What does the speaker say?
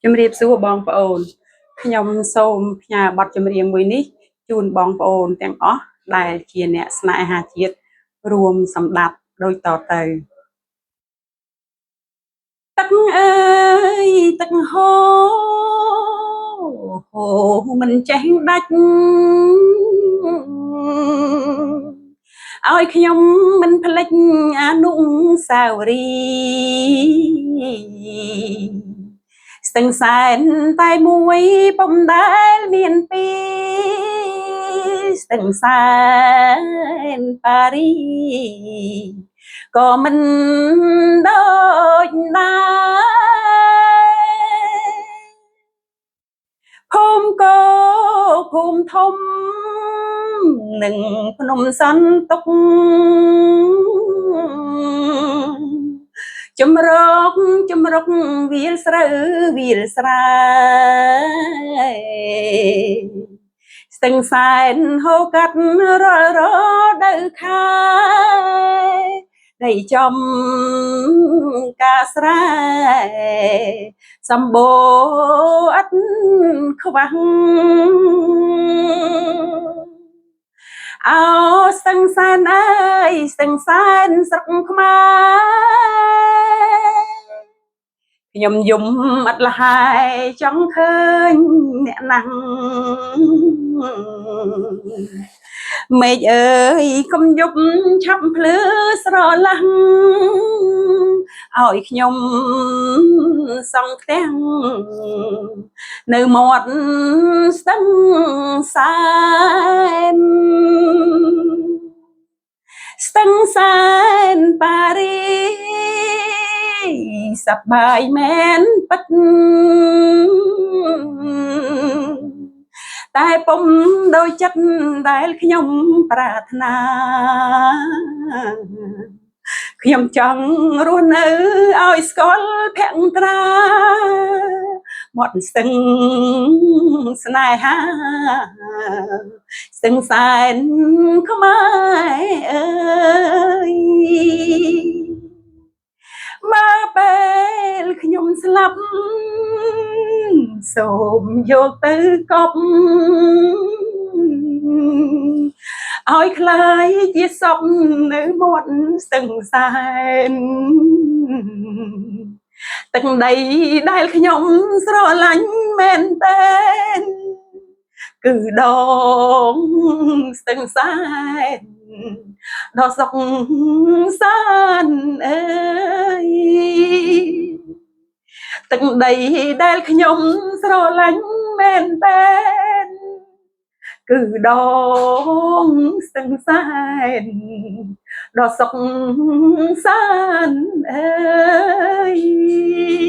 ជំរាបសួរបងប្អូនខ្ញុំសូមផ្ញើបទចម្រៀងមួយនេះជូនបងប្អូនទាំងអស់ដែលជាអ្នកស្នេហាជាតិរួមសម្ដាប់ដូចតទៅទឹកអើយទឹកហូរហូរមិនចេះដាច់ឲ្យខ្ញុំមិនភ្លេចអនុស្សាវរីយ៍ស្ទឹងសែនតែមួយពុំដែលមានពីរស្ទឹងសែនប៉ារីក៏មិនដូចដែរភូមិកោភូមិធំនិងភ្នំសន្ទុកជំរកជំរុកវាលស្រូវវាលស្រែស្ទឹងសែនហូរកាត់រាល់រដូវខែដីចំការស្រែសម្បូរឥតខ្វះអោស្ទឹងសែនអើយស្ទឹងសែនស្រុកខ្មែរខ្ញុំយំអត់លហើយចង់ឃើញអ្នកណាស់មេឃអើយកុំយប់ឆាប់ភ្លឺស្រឡះឲ្យខ្ញុំសង់ផ្ទាំងនៅមាត់ស្ទឹងសែនស្ទឹងសែនប៉ារីសប្បាយមែនពិតតែពុំដូចចិត្តដែលខ្ញុំប្រាថ្នាខ្ញុំចង់រស់នៅឲ្យស្គាល់ភក្ត្រាមាត់ស្ទឹងស្នេហាស្ទឹងសែនខ្មែរអើយបើពេលខ្ញុំស្លាប់សូមយកទៅកប់ឲ្យคล้ายជាសពនៅមាត់ស្ទឹងសែនទឹកដីដែលខ្ញុំស្រឡាញ់មែនតើគឺដងស្ទឹងសែនដ៏សុខសាន្តអើយទឹកដីដែលខ្ញុំស្រឡាញ់មែនតើគឺដងស្ទឹងសែនដ៏សុខសាន្តអើយ។